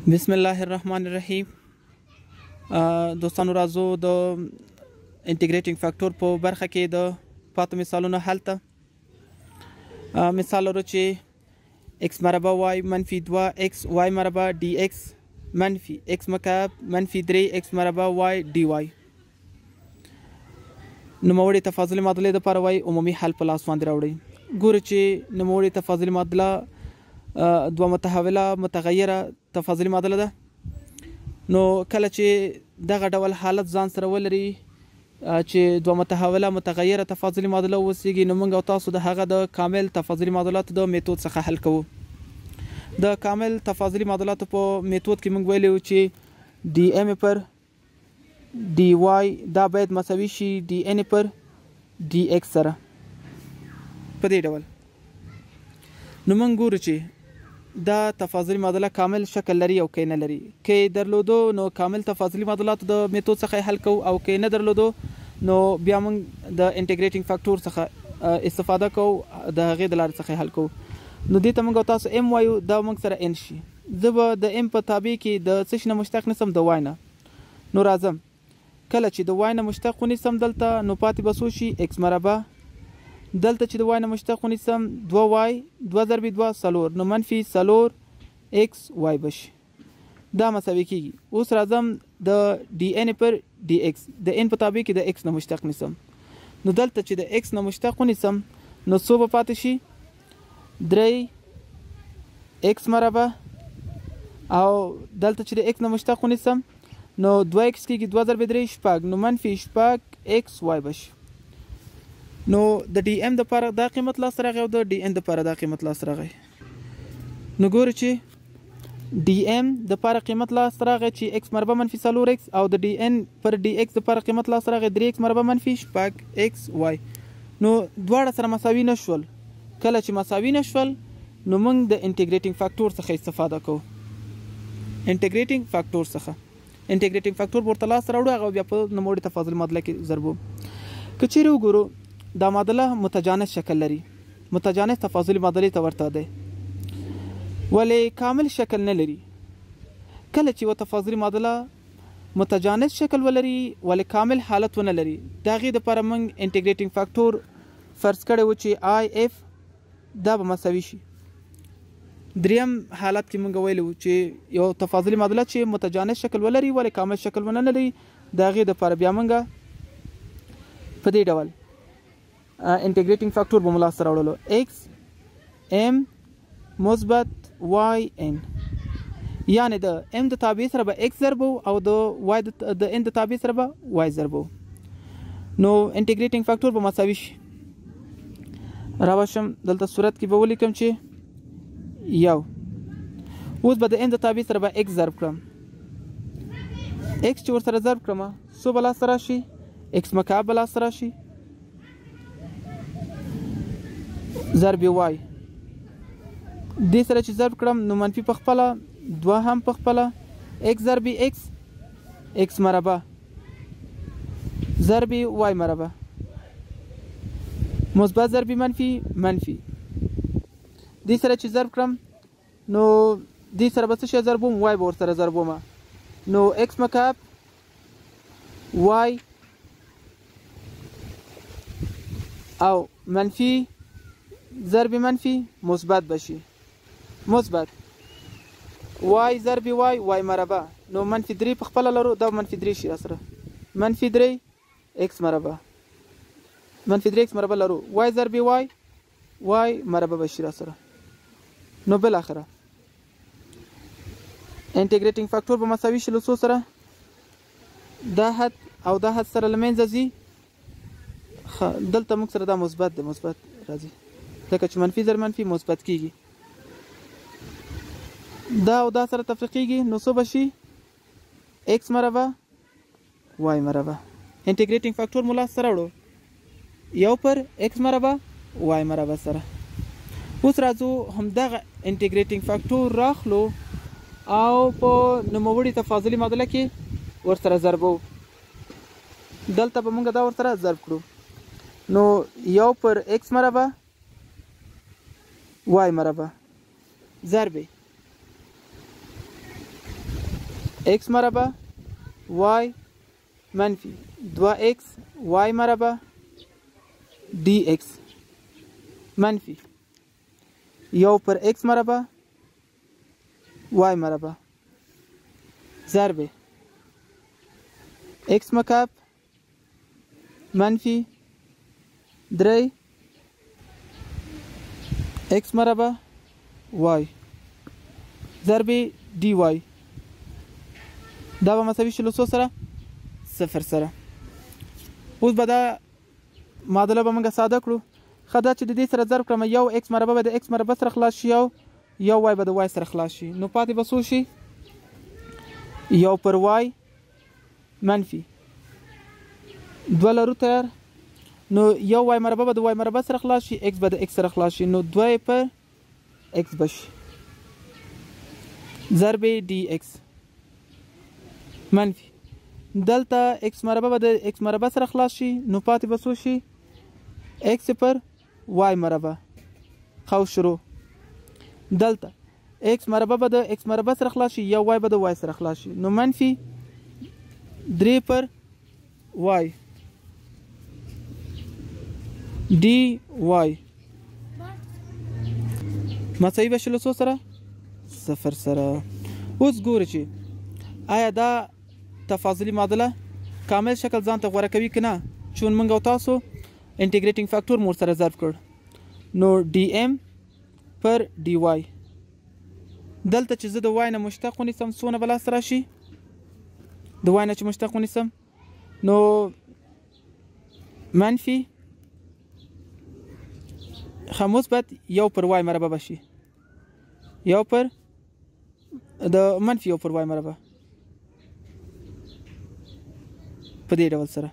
بسم الله الرحمن الرحیم. دوستانو، راځو د انټیګریټینګ فاکتور په برخه کې د پاتو مثالونو حل ته. مثال لرو چې x مربع y منفي 2 x y مربع dx منفي x مکعب منفي 3 x مربع y dy. نوموړي تفاضلي معادلې دپاره وایي عمومي حل په لاس باندې راوړئ. ګورو چې نوموړي تفاضلي معادله دوه متحوله متغیره تفاضلي معادله ده. نو کله چې دغه ډول حالت ځان سره ولري چې دوه متحوله متغیره تفاضلي معادله وسیږي، نو موږ او تاسو د هغه د کامل تفاضلي معادلاتو د میتود څخه حل کوو. د کامل تفاضلي معادلاتو په میتود کې موږ ویلي وو چې ډي ام پر ډي وای دا باید مساوي شي ډي ان پر ډي ایکس سره په دې ډول. نو موږ ګورو چې دا تفاضلي معادله کامل شکل لري او که نه لري. که درلودو نو کامل تفاضلي معادلاتو د میتود څخه حل کوو، او که نه درلودو نو بیا موږ د انټیګریټینګ فاکتور څخه استفاده کوو، د هغې د لارې څخه حل کوو. نو دې ته موږ تاسو ام وایو، دا موږ سره ان شي. زه به د ام په تابع کې د څه شي نه مشتق نیسم؟ د وای نه. نو راځم کله چې د وای نه مشتق ونیسم دلته، نو پاتې به څو شي؟ ایکس مربع. دلته چې د وای نه مشتق ونیسم دوه وای، دوه ضربې دوه څلور، نو منفي څلور ایکس وای به شي. دا مساوي کېږي. اوس راځم د ډي ان پر ډي ایکس، د ان په تابع کې د ایکس نه مشتق نیسم. نو دلته چې د ایکس نه مشتق ونیسم نو څو به پاتې شي؟ درې ایکس مربع، او دلته چې د ایکس نه مشتق ونیسم نو دوه ایکس کېږي، دوه ضربې درې شپږ، نو منفي شپږ ایکس وای به شي. نو د ډي ام دپاره دا قیمت لاسته راغی او د ډي ان دپاره دا قیمت لاسته راغی. نو ګورو چې ډي ام دپاره قیمت لاسته راغی چې ایکس مربع منفي څلور ایکس، او د ډي ان پر ډي ایکس دپاره قیمت لاسته راغی درې ایکس مربع منفي شپږ ایکس وای. نو دواړه سره مساوي نه شول. کله چې مساوي نه شول نو موږ د انټیګریټینګ فاکتور څخه استفاده کوو. انټیګریټینګ فاکتور څخه انټیګریټینګ فاکتور ورته لاسته راوړو، هغه بیا په نوموړي تفاضل معادله کې ضربو. که چیرې وګورو دا معادله متجانس شکل لري، متجانس تفاضلي معادلې ته ورته دی، ولې کامل شکل نه لري. کله چې یوه تفاضلي معادله متجانس شکل ولري ولې کامل حالت ونه لري، د هغې دپاره موږ انټیګریټینګ فاکتور فرض کړی و چې آی اف دا به مساوي شي. دریم حالت کې موږ ویلي وو چې یو تفاضلي معادله چې متجانس شکل ولري ولې کامل شکل ونه لري، د هغې دپاره بیا موږ په دې ډول انټیګریټینګ فاکتور به مو لاسته راوړلو، ایکس ام مثبت وای ان، یعنې د ام د تابع سره به ایکس ضربو او د وای د ان د تابع سره به وای ضربو. نو انټیګریټینګ فاکتور به مساوي شي. راوشم دلته صورت کې به ولیکم چې یو، اوس به د ام د تابع سره به ایکس ضرب کړم. ایکس چې ورسره ضرب کړم څو به لاسته راشي؟ ایکس مکعب به لاسته راشي ضرب وای. دې سره چې ضرب کړم نو منفي په خپله، دوه هم په خپله، ایکس ضرب ایکس ایکس مربع ضرب وای مربع مثبت ضرب منفي منفي. دې سره چې ضرب کړم نو دې سره به څه شی ضربوم؟ وای به ورسره ضربوم. نو ایکس مکعب وای او منفي ضرب منفي مثبت به شي، مثبت وای ضرب وای وای مربع. نو منفي درې په خپله لرو، دا منفي درې شي راسره، منفي درې ایکس مربع، منفي درې ایکس مربع لرو، وای ضرب وای وای مربع به شي راسره. نو بالاخره انټیګریټینګ فاکتور به مساوي شي له څو سره؟ دا حد او دا حد سره له منځه ځي. دلته موږ سره دا مثبت دی، مثبت راځي ځکه چې منفي ضرب منفي مثبت کیږي. دا او دا سره تفریقیږي نو څه به شي؟ ایکس مربع وای مربع. انټیګریټینګ فاکتور مو لاسته راوړو یو پر ایکس مربع وای مربع سره. اوس راځو همدغه انټیګریټینګ فاکتور راخلو او په نوموړي تفاضلي معادله کې ورسره ضربو. دلته به موږ دا ورسره ضرب کړو. نو یو پر ایکس مربع وای مربع ضرب x مربع y منفي 2 x y مربع dx منفي یو پر x مربع y مربع ضرب x مکعب منفي 3 x مربع y ضرب dy. دا به مساوي شي له څو سره؟ صفر سره. اوس به دا معادله به موږ ساده کړو. ښه دا چې د دې سره ضرب کړم، یو x مربع به د x مربع سره خلاص شي او یو y به د y سره خلاص شي، نو پاتې به څو شي؟ یو پر y منفي دوه لرو تیار، نو یو y مربع به د y مربع سره خلاص شي، x به د x سره خلاص شي، نو دوه پر x به شي ضرب dx منفي دلته x مربع به د x مربع سره خلاص شي، نو پاتې به څو شي؟ x پر y مربع. خو شروع دلته x مربع به د x مربع سره خلاص شي، یو y به د y سره خلاص شي، نو منفي 3 پر y dy مساوي به شي له څو سره؟ صفر سره. اوس ګورو چې آیا دا تفاضلي معادله کامل شکل ځان ته غوره کوي که نه، چون موږ او تاسو انټیګریټینګ فاکتور مو ورسره ضرب کړ. نو dm پر dy دلته چې زه د y نه مشتق ونیسم څونه به لاسته راشي؟ د y نه چې مشتق ونیسم نو منفي مثبت یو پر y مربع به شي، یو پر د منفي یو پر y مربع په دې ډول سره.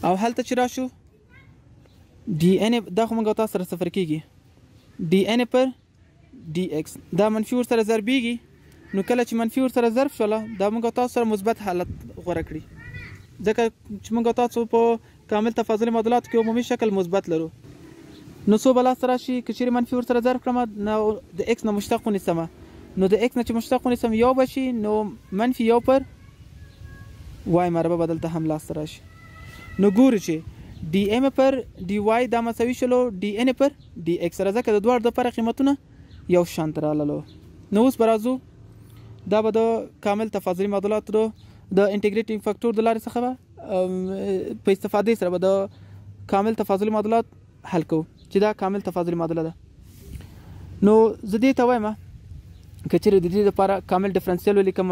او هلته چې راشو ډي ان، دا خو موږ او تاسو سره صفر کېږي، ډي ان پر ډي ایکس دا منفي ورسره ضربېږي، نو کله چې منفي ورسره ضرب شوله دا موږ او تاسو سره مثبت حالت غوره کړي، ځکه چې موږ او تاسو په کامل تفاضلي معادلاتو کې عمومي شکل مثبت لرو. نو څو به لاسته راشي؟ که چیرې منفي ورسره ضرب کړم نو د ایکس نه مشتق ونیسم، نو د ایکس نه چې مشتق ونیسم یو به شي، نو منفي یو پر y مربع به دلته هم لاسته راشي. نو ګورو چې ډي ام پر ډي وای دا مساوي شلو ډي ان پر ډي ایکس سره، ځکه د دواړو دپاره قیمتونه یو شان ته راللو. نو اوس به راځو دا به د کامل تفاضلي معادلاتو د انټیګریټینګ فاکتور د لارې څخه به په استفادې سره به د کامل تفاضلي معادلات حل کوو چې دا کامل تفاضلي معادله ده. نو زه دې ته وایم که چیرې د دې لپاره کامل ډیفرنسیل ولیکم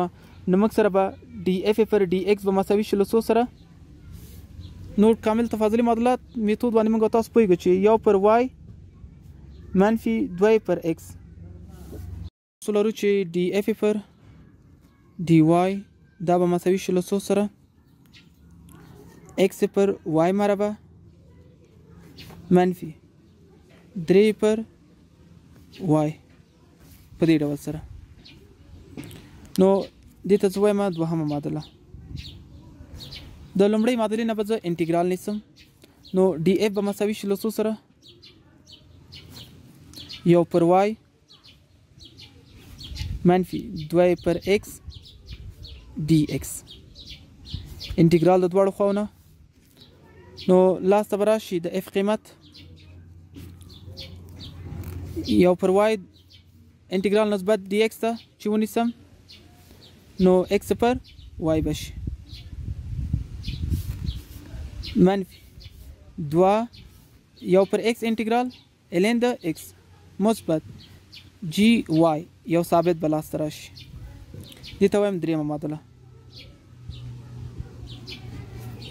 نو موږ سره به ډي اف پر ډي ایکس به مساوي شي له څو سره؟ نو کامل تفاضلي معادلات میتود باندې موږ تاسو پوهېږو چې یو پر y منفي دوه پر ایکس څو لرو چې ډي اف پر ډي وای دا به مساوي شي له څو سره؟ ایکس پر وای مربع منفي 3 پر وای په دې ډول سره. نو دې ته زه وایم دوهمه معادله. د لومړۍ معادلې نه به زه انټیګرال نیسم، نو ډي اف به مساوي شي له څو سره؟ یو پر وای منفي 2 پر ایکس ډي ایکس انټیګرال د دواړو خواو نه. نو لاسته به راشي د اف قیمت یو پر وای انټیګرال نسبت ډي ایکس ته چې ونیسم نو ایکس پر وای به شي منفي 2 یو پر ایکس انټیګرال الین د ایکس مثبت جی وای یو ثابت به لاسته راشي. دې ته وایم درېیمه معادله.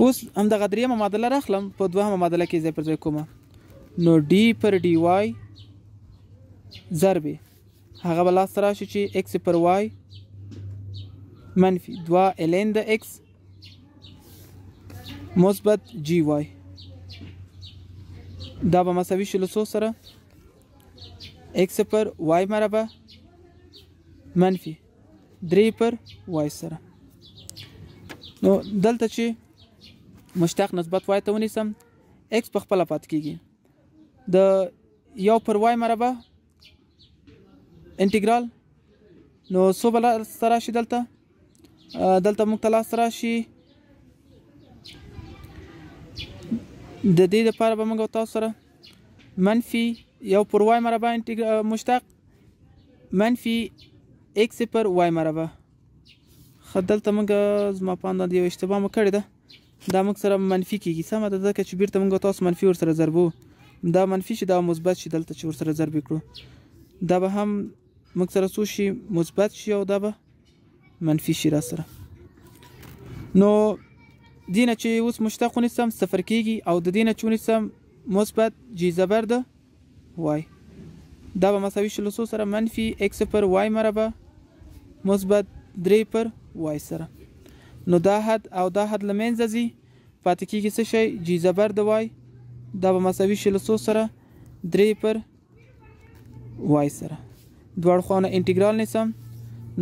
اوس همدغه درېیمه معادله راخلم په دوهمه معادله کې ځای پر ځای کومه، نو ډي پر ډي وای ضرب هغه به لاسته راشي چې ایکس پر وای منفي 2 الین د ایکس مثبت جی وای دا به مساوي شي له څو سره؟ ایکس پر وای مربع منفي 3 پر وای سره. نو دلته چې مشتق نسبت وای ته ونیسم ایکس په خپله پاتې کېږي، د یو پر وای مربع انټیګرال نو څو به لاسته راشي دلته؟ دلته موږ ته لاسته راشي د دې لپاره به موږ تاسو سره منفي یو پر وای مربع مشتق منفي ایکس پر وای مربع. ښه، دلته موږ زما په اند یو اشتباه مو کړې ده، دا موږ سره منفي کیږي، سمه ده، ځکه چې بیرته موږ تاسو منفي ورسره ضربو، دا منفي شي دا مثبت شي، دلته چې ورسره ضرب کړو دا به هم موږ سره څو شي مثبت شي او دا به منفي شي را سره. نو دینه چې اوس مشتق ونیسم صفر کیږي، او د دینه چې ونیسم مثبت جی زبر ده وای، دا به مساوي شي له څو سره؟ منفي ایکس پر وای مربع مثبت 3 پر وای سره. نو دا حد او دا حد له منځه ځي، پاتې کیږي څه شی؟ جی زبر د وای، دا به مساوي شي له څو سره؟ 3 پر وای سره. دواړو خواونه انټیګرال نیسم،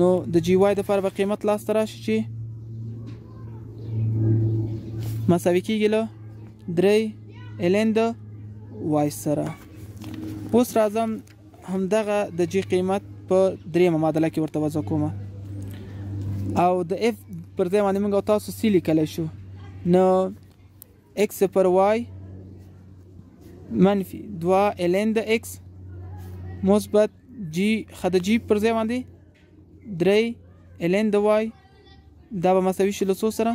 نو د جی وای دپاره به قیمت لاسته راشي چې مساوي کیږي له 3 الین د وای سره. اوس راځم همدغه د جی قیمت په دریمه معادله کې ورته وضع کوم، او د اف پر ځای باندې موږ تاسو سی لیکلی شو. نو ایکس پر وای منفي 2 الین د ایکس مثبت جی، ښه د جی پر ځای باندې 3 الین د وای، دا به مساوي شي له څو سره؟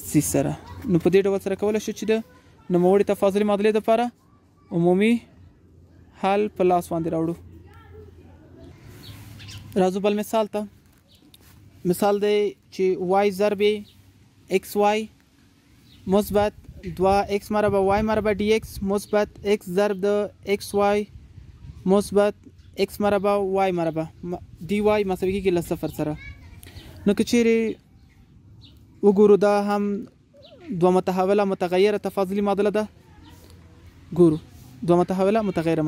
سی سره. نو په دې ډول سره کولی شو چې د نوموړي تفاضلي معادلې دپاره عمومي حل په لاس باندې راوړو. راځو بل مثال ته. مثال دی چې وای ضرب ایکس وای مثبت 2 ایکس مربع وای مربع ډي ایکس مثبت ایکس ضرب د ایکس وای مثبت ایکس مربع وای مربع ډي وای مساوي کېږي له صفر سره. نو که چیرې وګورو دا هم دوه متحوله متغیره تفاضلي معادله ده. ګورو دوه متحوله متغیره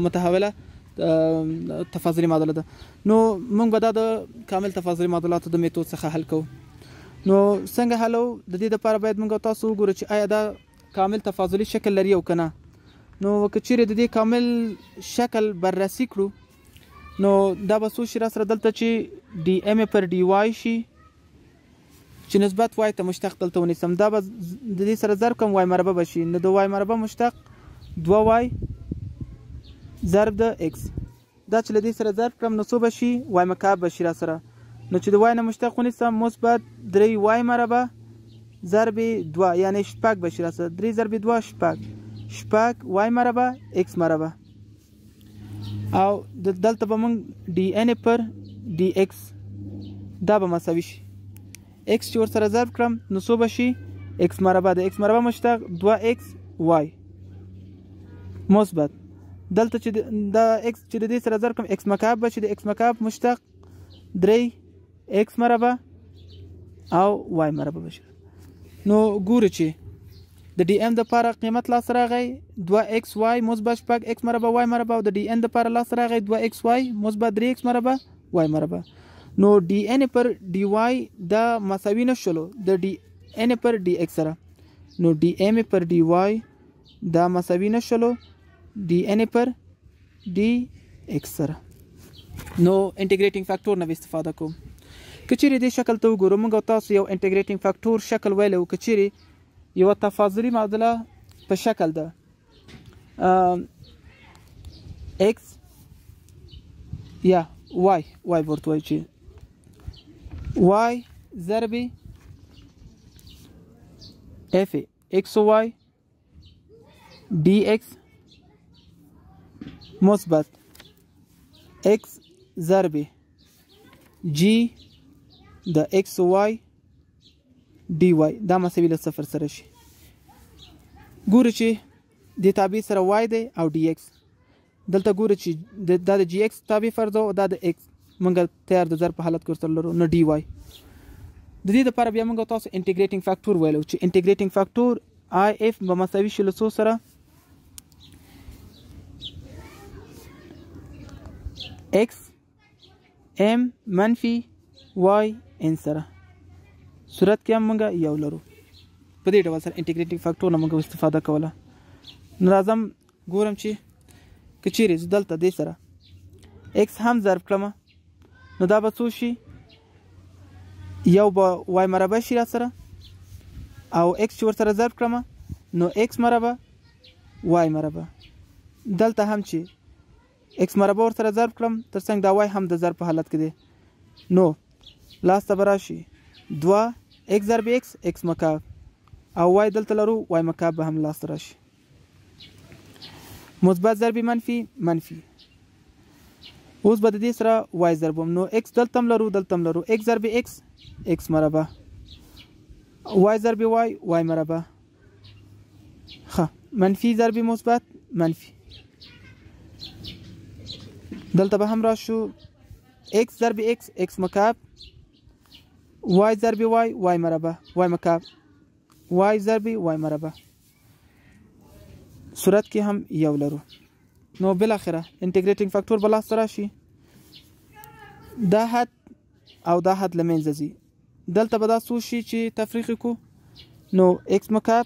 متحوله تفاضلي معادله ده. نو موږ به دا د کامل تفاضلي معادلاتو د میتود څخه حل کوو. نو څنګه حلو؟ د دې لپاره باید موږ تاسو وګورو چې آیا دا کامل تفاضلي شکل لري او که نه. نو که چیرې د دې کامل شکل بررسي کړو، نو دا به څو شي را سره دلته چې ډي ام پر ډي وای شي، چې نسبت وای ته مشتق دلته ونیسم، دا به د دې سره ضرب کوم وای مربع به شي. نو د وای مربع مشتق 2 وای ضرب د ایکس، دا چې له دې سره ضرب کړم نو څو به شي؟ وای مکعب به شي را سره. نو چې د وای نه مشتق ونیسم مثبت 3 وای مربع ضرب 2، یعنې شپږ به شي را سره، 3 ضرب 2 شپږ، شپږ وای مربع ایکس مربع، او دلته به موږ ډي ان پر ډي ایکس دا به مساوي شي. ایکس چې ورسره ضرب کړم نو څو به شي؟ ایکس مربع، د ایکس مربع مشتق 2 ایکس وای مثبت، دلته چې دا ایکس چې د دې سره ضرب کړم ایکس مکعب به شي، د ایکس مکعب مشتق 3 ایکس مربع او وای مربع به شي. نو ګورو چې د ډي ام دپاره قیمت لاسته راغی 2 ایکس وای مثبت شپږ ایکس مربع وای مربع، او د ډي ان دپاره لاسته راغی 2 ایکس وای مثبت 3 ایکس مربع وای مربع. نو ډي ان پر ډي وای دا مساوي نه شولو د ډي ان پر ډي ایکس سره، نو ډي ام پر ډي وای دا مساوي نه شولو ډي ان پر ډي ایکس سره. نو انټیګریټینګ فاکتور نه به استفاده کوم. که چیرې دې شکل ته وګورو، موږ تاسو یو انټیګریټینګ فاکتور شکل ویلی و. که چیرې یوه تفاضلي معادله په شکل ده ایکس یا وای، وای ورته وایو چې وای ضرب اف ایکس وای ډي ایکس مثبت ایکس ضرب جی د ایکس وای ډي وای، دا مساوي له صفر سره شي. ګورو چې د تابع سره وای دی او ډي ایکس، دلته ګورو چې دا د جی ایکس تابع فرض او دا د ایکس موږ تیار د ضرب په حالت کې ورسره لرو، نو ډي وای. د دې لپاره بیا موږ تاسو انټیګریټینګ فاکتور ویلو چې انټیګریټینګ فاکتور آی اف به مساوي شي له څو سره؟ ایکس ام منفي وای ان سره. صورت کې هم موږ یو لرو. په دې ډول سره انټیګریټینګ فاکتور نه موږ استفاده کوله. نو راځم ګورم چې که چیرې زه دلته دې سره x هم ضرب کړم، نو دا به څو شي؟ یو به y مربع شي را سره، او x چې ورسره ضرب کړم نو x مربع y مربع. دلته هم چې x مربع ورسره ضرب کړم، ترڅنګ دا y هم د ضرب په حالت کې دی، نو لاسته به راشي 2 x ضرب x x مکعب، او y دلته لرو، y مکعب به هم لاسته راشي. مثبت ضرب منفي منفي. اوس به د دې سره y ضربوم، نو x دلته هم لرو، دلته هم لرو، x ضرب x x مربع، y ضرب y y مربع. ښه، منفي ضرب مثبت منفي. دلته به هم راشو x ضرب x x مکعب، y ضرب y y مربع، y مکعب، y ضرب y مربع. صورت کې هم یو لرو. نو بالاخره انټیګریټینګ فاکتور به لاسته راشي، دا حد او دا حد له منځه ځي. دلته به دا څو شي چې تفریق یې کړو، نو x مکعب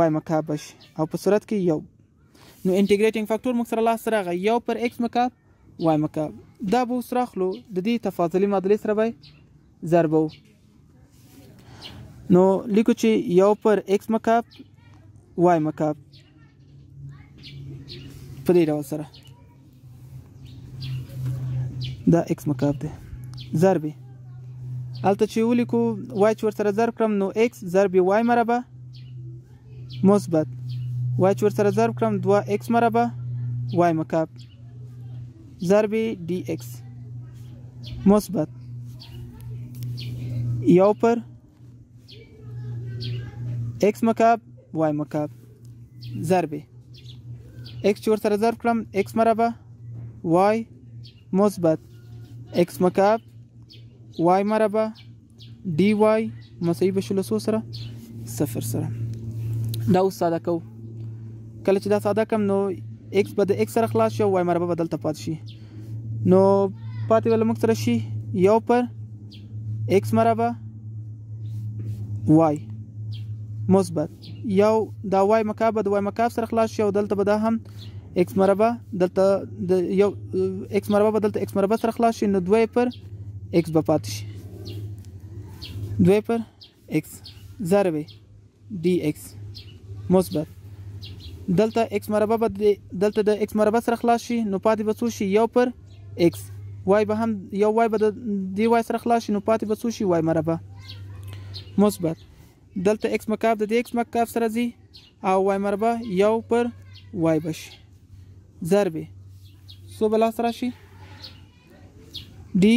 y مکعب به شي، او په صورت کې یو. نو انټیګریټینګ فاکتور موږ سره لاسته راغی، یو پر x مکعب y مکعب. دا به اوس راخلو د دې تفاضلي معادلې سره به یې ضربوو. نو لیکو چې یو پر x مکعب y مکعب په دې ډول سره، دا x مکعب دی، ضرب هلته چې ولیکو y چې ورسره ضرب کړم نو x ضرب y مربع مثبت y چې ورسره ضرب کړم 2 x مربع y مکعب ضرب dx مثبت یو پر x مکعب y مکعب ضرب x چې ورسره ضرب کړم x مربع y مثبت x مکعب y مربع dy مساوي به شو له څو سره؟ صفر سره. دا اوس ساده کوو. کله چې دا ساده کړم نو x به د x سره خلاص شي او y مربع به دلته پاتې شي، نو پاتې به له موږ سره شي یو پر x مربع y مثبت یو، دا y مکعب به د y مکعب سره خلاص شي، او دلته به دا هم x مربع، دلته د یو x مربع به دلته x مربع سره خلاص شي، نو 2 پر x به پاتې شي، 2 پر x ضرب dx مثبت دلته x مربع به دلته د x مربع سره خلاص شي، نو پاتې به څو شي؟ یو پر x، y به هم یو y به د دې y سره خلاص شي، نو پاتې به څو شي؟ y مربع مثبت دلته x مکعب د دې x مکعب سره ځي، او y مربع یو پر y به شي، ضرب څو به لاسته راشي؟ dy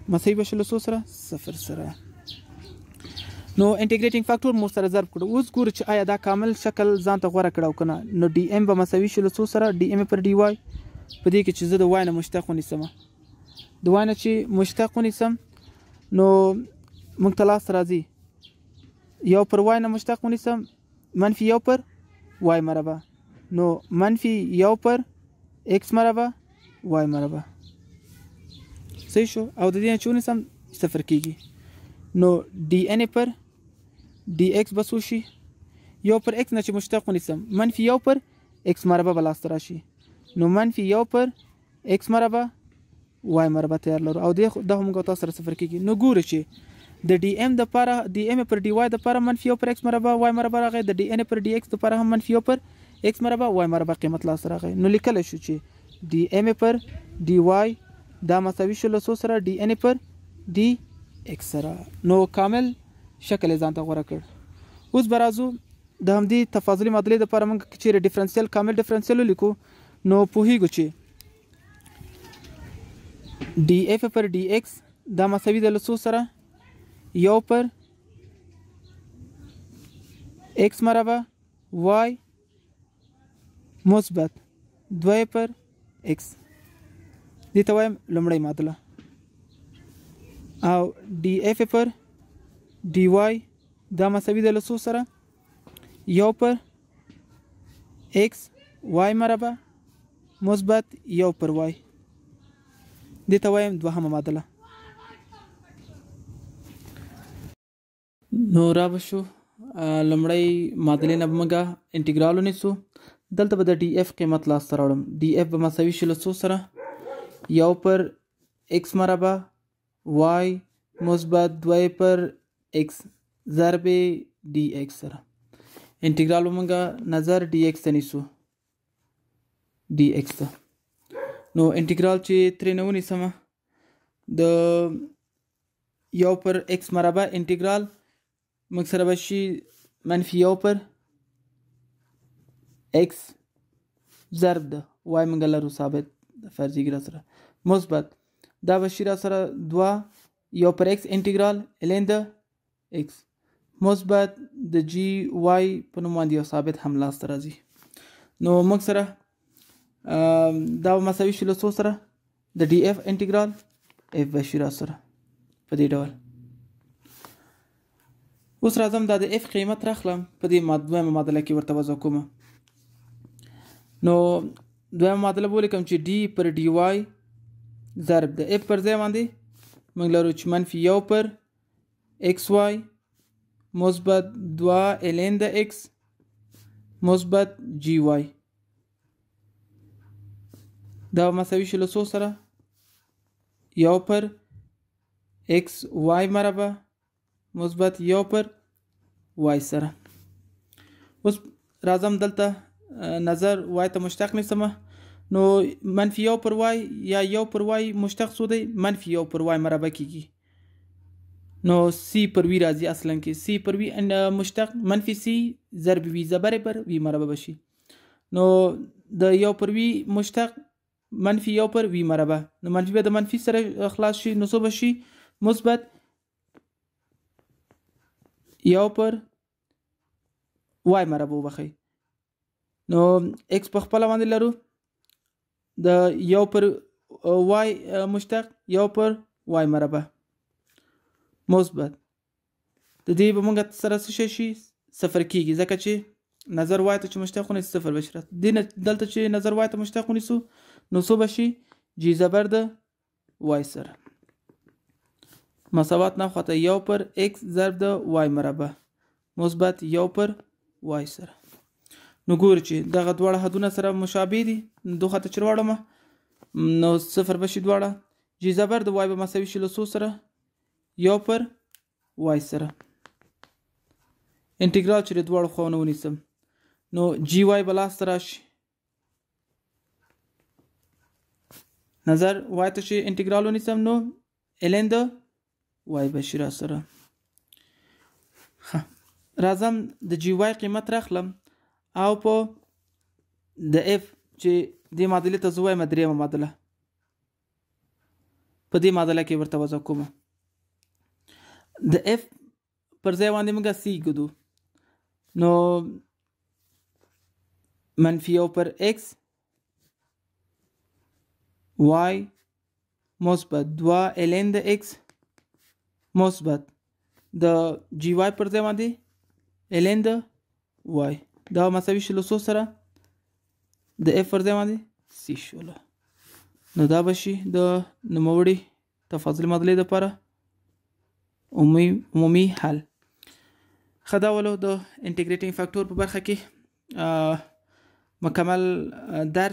مساوي به شي له څو سره؟ صفر سره. نو انټیګریټینګ فاکتور مو سره ضرب کړو. اوس ګورو چې آیا دا کامل شکل ځان ته غوره کړه او که نه. نو ډي ام به مساوي شي له څو سره؟ ډي ام پر ډي وای. په دې کې چې زه د y نه مشتق ونیسم، د y نه چې مشتق ونیسم نو موږ ته لاسته راځي یو پر y نه مشتق ونیسم منفي یو پر y مربع، نو منفي یو پر x مربع y مربع. صحیح شو. او د دې نه چې ونیسم صفر کېږي، نو ډي ان پر ډي ایکس به څو شي؟ یو پر x نه چې مشتق ونیسم منفي یو پر x مربع به لاسته راشي، نو منفي یو پر x مربع y مربع تیار لرو، او دا هم موږ تاسو سره صفر کېږي. نو ګورو چې د ډي ام د پاره ډي ام پر ډي وای د پاره منفي یو پر x مربع y مربع راغی، د ډي ان پر ډي ایکس د پاره هم منفي یو پر x مربع y مربع قیمت لاسته راغی. نو لیکلی شو چې ډي ام پر ډي وای دا مساوي شو له څو سره؟ ډي ان پر ډي ایکس سره. نو کامل شکل یې ځان ته غوره کړ. اوس به راځو د همدې تفاضلي معادلې دپاره موږ که چېرې ډیفرنسیل کامل ډیفرنسیل ولیکو نو پوهېږو چې ډي اف پر ډي ایکس دا مساوي ده له څو سره؟ یو پر x مربع y مثبت 2 پر x. دې ته وایم لومړۍ معادله. او ډي اف پر ډي وای دا مساوي ده له څو سره؟ یو پر x y مربع مثبت یو پر y. دې ته وایم دوهمه معادله. نو را به شو لومړۍ معادلې نه به موږ انټیګرال ونیسو. دلته به د ډي اف قیمت لاسته راوړم. ډي اف به مساوي شي له څو سره؟ یو پر ایکس مربع وای مثبت دوه پر ایکس ضرب ډي ایکس سره. انټیګرال به موږ نظر ډي ایکس ته نیسو، ډي ایکس ته. نو انټیګرال چې ترې نه ونیسم د یو پر ایکس مربع انټیګرال موږ سره به شي منفي یو پر ایکس ضرب د وای موږ لرو ثابت فرضي را سره مثبت دا به شي را سره دوه یو پر ایکس انټیګرال الین د ایکس مثبت د جی وای په نوم باندې یو ثابت هم لاسته راځي. نو موږ سره دا به مساوي شي له څو سره؟ د ډي اف انټیګرال اف به شي را سره په دې ډول. اوس راځم دا د اف قیمت راخلم په دې دویمه معادله کې ورته وضع کوم. نو دویمه معادله به ولیکم چې ډي پر ډي وای ضرب د اف پر ځای باندې موږ لرو چې منفي یو پر ایکس وای مثبت دوه الین د ایکس مثبت جی وای دا مساوي شي له څو سره؟ یو پر ایکس وای مربع مثبت یو پر وای سره. اوس راځم دلته نظر وای ته مشتق نیسم. نو منفي یو پر وای یا یو پر وای مشتق څو دی؟ منفي یو پر وای مربع کیږي. نو سی پر وی راځي اصلا کې سی پر وی مشتق منفي سی ضرب وی زبر پر وی مربع به شي. نو د یو پر وی مشتق منفي یو پر وی مربع، نو منفي به د منفي سره خلاص شي، نو څه به شي؟ مثبت یو پر وای مربع وبخښئ. نو ایکس په خپله باندې لرو د یو پر وای مشتق یو پر وای مربع مثبت د دې به موږ سره څه شی شي؟ صفر کیږي، ځکه چې نظر وای ته چې مشتق ونیسو صفر به شي. دې دلته چې نظر وای ته مشتق ونیسو نو څه به شي؟ جی زبر د وای سره مساوات نه خواته یو پر ایکس ضرب د وای مربع مثبت یو پر وای سره. نو ګورو چې دغه دواړه حدونه سره مشابه دي، دوه خواته چې راوړم نو صفر به شي دواړه. جی زبر د وای به مساوي شي له څو سره؟ یو پر وای سره. انټیګرال چې د دواړو خواونه ونیسم نو جی وای به لاسته راشي. نظر وای ته چې انټیګرال ونیسم نو الین د وای به شي را سره. راځم د جی وای قیمت راخلم او په د اف چې دې معادلې ته زه وایم درېیمه معادله په دې معادله کې ورته وضع کوم. د اف پر ځای باندې موږ سی ږدو، نو منفي یو پر ایکس وای مثبت دوه الین د ایکس مثبت د جی وای پر ځای باندې الین د وای دا مساوي شي له څو سره؟ د اف پر ځای باندې سی شوله. نو دا به شي د نوموړي تفاضلي معادلې دپاره عمومي حل. ښه دا ولو د انټیګریټینګ فاکټور په برخه کې مکمل درس.